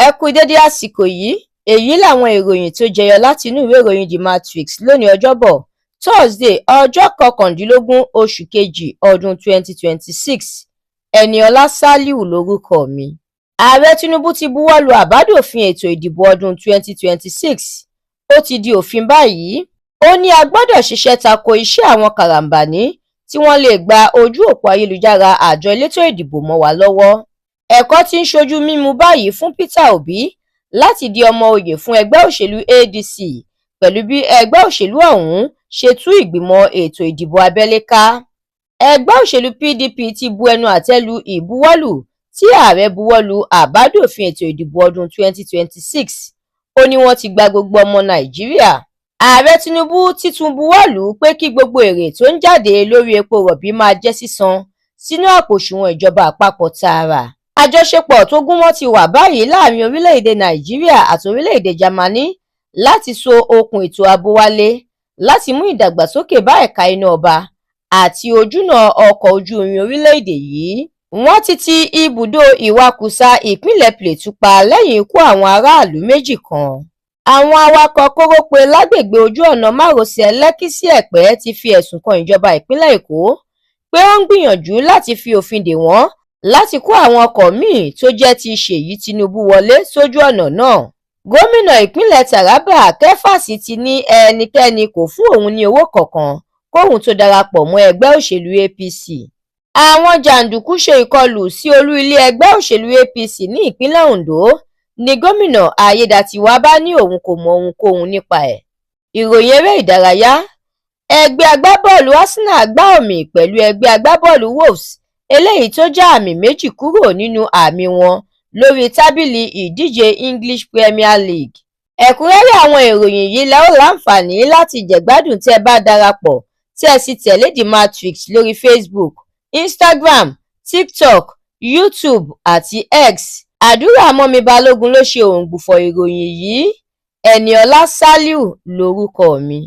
Ẹ kú dédé àsìkò yìí. Èyí làwọn ìròyìn tó jẹyọ láti inú ìwé ìròyìn The Matrix lónìí, Ọjọ́bọ̀ Thursday, ọjọ́ 19 oṣù kejì ọdún 2026. Eniola Saliu lórúkọ mi. Ààrẹ Tinubu ti buwọ́ lu àbádòfin ètò ìdìbò ọdún 2026, ó ti di òfin báyìí. Ó ní a gbọ́dọ̀ ṣiṣẹ́ tako iṣẹ́ àwọn karambání tí wọ́n lè gba ojú òpó ayélujára àjọ elétò ìdìbò mọ́ wa lọ́wọ́. Ẹ̀kọ́ ti ń ṣojú mímu báyìí fún Peter Obi láti di ọmọ òye fún ẹgbẹ́ òṣèlú ADC pẹ̀lú bí ẹgbẹ́ òṣèlú ọ̀hún ṣe tú ìgbìmọ̀ ètò ìdìbò abẹ́lé ká. Ẹgbẹ́ òṣèlú PDP ti bu ẹnu àtẹ́ lu ìbuwọ́lù tí ààrẹ buwọ́ lu àbádòfin ètò ìdìbò ọdún 2026. Ó ní wọ́n ti gba gbogbo ọmọ Nàìjíríà. Ààrẹ Tinubu ti tún buwọ́ lù ú pé kí gbogbo èrè tó ń jáde lórí epo rọ̀bì máa jẹ́ sísan sínú àpò òṣùwọ̀n ìjọba àpapọ̀ tààrà. Àjọṣepọ̀ tó gúnmọ́ ti wà báyìí láàrin orílẹ̀-èdè Nàìjíríà àti orílẹ̀-èdè Jámánì láti so okùn ètò ààbò wálé, láti mú ìdàgbàsókè bá ẹ̀ka iná ọba àti ojúnà ọkọ̀ ojú irin orílẹ̀-èdè yìí. Wọ́n ti ti ibùdó ìwakùsà ìpínlẹ̀ Plateau pa lẹ́yìn ikú àwọn aráàlú méjì kan. Àwọn awakọ̀ kórópè lágbègbè ojú ọ̀nà márosẹ̀ Lẹ́kì sí Ẹ̀pẹ́ ti fi ẹ̀sùn kan ìjọba ìpínlẹ̀ Èkó pé ó ń gbìyànjú láti fi òfin dè wọ́n láti kó àwọn ọkọ̀ míì tó jẹ́ ti Ṣèyí Tinubu wọlé sójú ọ̀nà náà. Gómìnà ìpínlẹ̀ Taraba Kefas ti ní ẹnikẹ́ni kò fún òun ní owó kankan kóun tó darapọ̀ mọ́ ẹgbẹ́ òṣèlú APC. Àwọn jàǹdùkú ṣe ìkọlù sí olú ilé ẹgbẹ́ òṣèlú APC ní ìpínlẹ̀ Ondo ní gómìnà Ayédàtiwá bá ní òun kò mọ ohunkóhun nípa ẹ̀. Ìròyìn eré ìdárayá. Ẹgbẹ́ agbábọ́ọ̀lù Arsenal gbá ọ̀mì pẹ̀lú ẹgbẹ́ agbábọ́ọ̀lù Wolves, eléyìí tó já àmì 2 kúrò nínú àmì wọn lórí tábìlì ìdíje English Premier League. Ẹ̀kúnrẹ́rẹ́ àwọn ìròyìn yìí lẹ ó láǹfààní láti jẹ̀gbádùn tẹ́ ẹ bá darapọ̀ tí ẹ sì tẹ̀lé The Matrix lórí Facebook, Instagram, TikTok, YouTube àti X. Àdúrà mọ́mi Balógun ló ṣe òǹgbùfọ̀ ìròyìn yìí. Eniola Saliu lórúkọ mi.